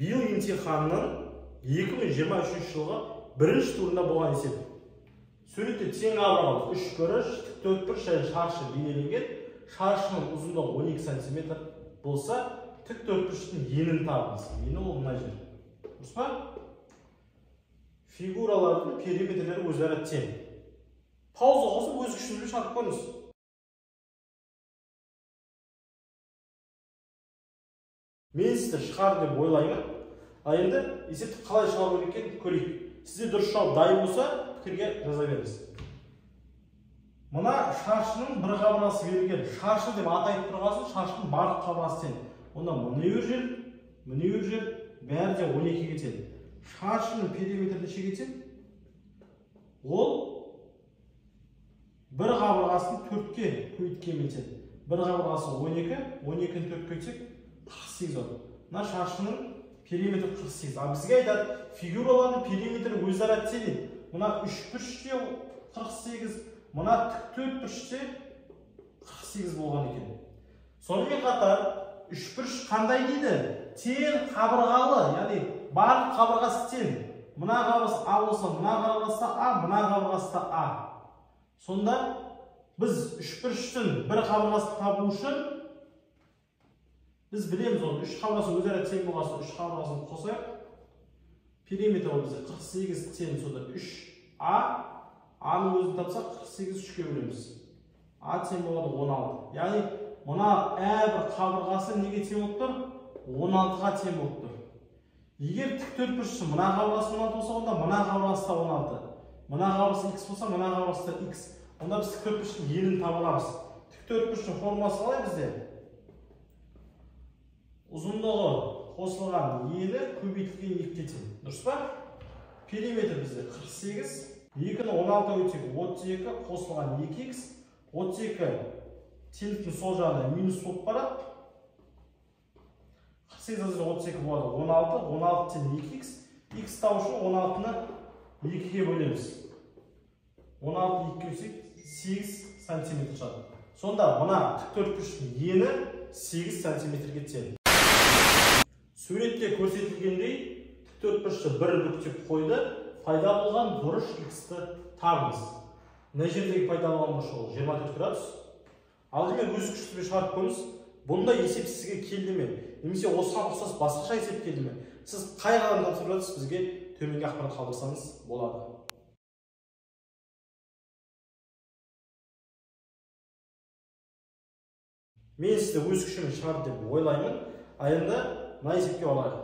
Биыл емтиханның 2023 жылғы бірінші турында болған есеп. Суретте тең қабырғалы үш бұрыш, тік төртбұрыш және шаршы бейнеленген. Шаршының ұзындығы 12 сантиметр болса, тік төртбұрыштың енін табыңыз. Ені ол мына жер. Дұрыс па? Фигуралардың периметрлері өзара тең. Пауза қосып өз күшіңізбен шығарып көріңіз. Мен сізді шығар деп ойлаймын. Ал енді есепті қалай шығару керек екенін көрейік. Сізде дұрыс жауап дайын болса, пікірге жаза беріңіз. Мына шаршының бір қабырғасы берілген. Шаршы деп ат айтып тұрған соң шаршының барлық қабырғасы тең. Онда мына жер, мына жер бәрі де 12-ге тең. Шаршының периметрі нешеге тең? Ол бір қабырғасын 4-ке көбейткенмен тең. Бір қабырғасы 12, 12-ні 4-ке көбейтсек 48 болады. Мына шаршының периметрі 48. Ал бізге айтады, фигуралардың периметрі өзара тең дейді. Мына үш бұрыште 48, мына тік төрт бұрыште 48 болған екен. Сонымен қатар үш бұрыш қандай дейді? Тең қабырғалы, яғни барлық қабырғасы тең. Мына қабырғасы А болса, мына қабырғасы А, мына қабырғасы да А. Сонда біз үш бұрыштың бір қабырғасын табу үшін біз білеміз оны, үш қабырғасы өзара тең болған соң үш қабырғасын қосайық. Периметр ол бізде 48 тең, сонда 3А, А-ның өзін тапсақ 48 3-ке бөлеміз. А тең болады 16. Яғни мына әрбір қабырғасы неге тең болып тұр? 16-ға тең болып тұр. Егер тік төртбұрыштың мына қабырғасы 16 болса, онда мына қабырғасы да 16. Мына қабырғасы X болса, мына қабырғасы да X. Онда біз тік төртбұрыштың енін таба аламыз. Тік төртбұрыштың формуласы қалай бізде? Ұзындығы қосылған ені көбейтілген 2-ге тең. Дұрыс па? Периметр бізде 48. 2-ні 16 көбейтсек 32 қосылған 2x. 32 теңдіктің сол жағында минус болып барады. 48 азайтса 32 болады 16. 16 тең 2x. X табу үшін 16-ны 2-ге бөлеміз. 16 2-ге бөлсек 8 сантиметр шығады. Сонда мына тік төртбұрыштың ені 8 сантиметрге тең. Суретте көрсетілгендей тік төртбұрышты бір бүктеп қойды, пайда болған бұрыш x-ті табыңыз. Мына жердегі пайда болған бұрыш ол 24 градус. Алдымен өз күшіңізбен шығарып көріңіз. Бұндай есеп сізге келді ме? Немесе осыған ұқсас басқаша есеп келді ме? Сіз қай қаламда тапсырып жатырсыз, бізге төменгі ақпарат қалдырсаңыз болады. Мен сізді өз күшіммен шығарды деп ойлаймын. Ал енді мына есепке алайық.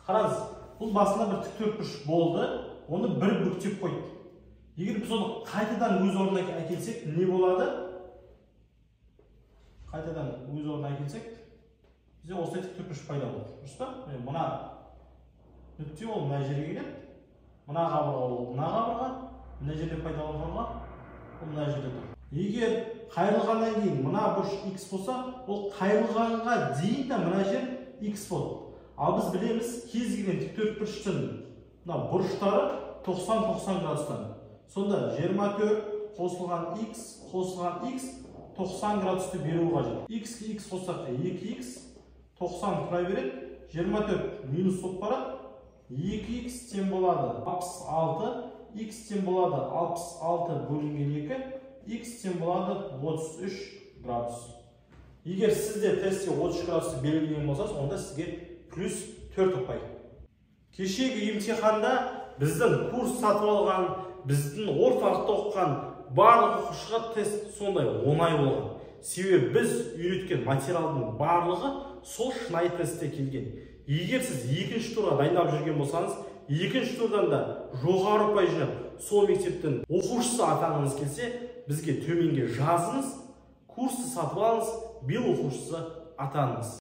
Қараңыз, бұл басында бір тік төртбұрыш болды, оны бір бүктеп қойды. Егер біз оны қайтадан өз орнына әкелсек, не болады? Қайтадан өз орнына әкелсек, бізде осылай тік төртбұрыш пайда болады. Дұрыс па? Мына нүкте ол мына жерге келеді, мына қабырға ол мына қабырға, мына жерде пайда болған қабырға ол мына жерде тұр. Егер қайырылғаннан кейін мына бұрыш x болса, ол қайырылғанға дейін де мына жер x болады. Ал біз білеміз, кез келген тік төртбұрыштың мына бұрыштары 90-90 градустан. Сонда 24 қосылған x қосылған x 90 градусты беруі қажет. X-ке x қоссақ 2x 90 тұра береді, 24 минус болып барады, 2x тең болады 66, x тең болады 66 бөлінген 2, x тең болады 33 градус. Егер сізде тестте 33 градусты белгілеген болсаңыз, онда сізге плюс 4 ұпай. Кешегі емтиханда біздің курс сатып алған, біздің орталықта оқыған барлық оқушыға тест сондай оңай болған. Себебі біз үйреткен материалдың барлығы сол шынайы тестте келген. Егер сіз екінші турға дайындалып жүрген болсаңыз, екінші турдан да жоғары ұпай жинап, сол мектептің оқушысы атанғыңыз келсе, бізге төменге жазыңыз, курсты сатып алыңыз, биыл оқушысы атаныңыз.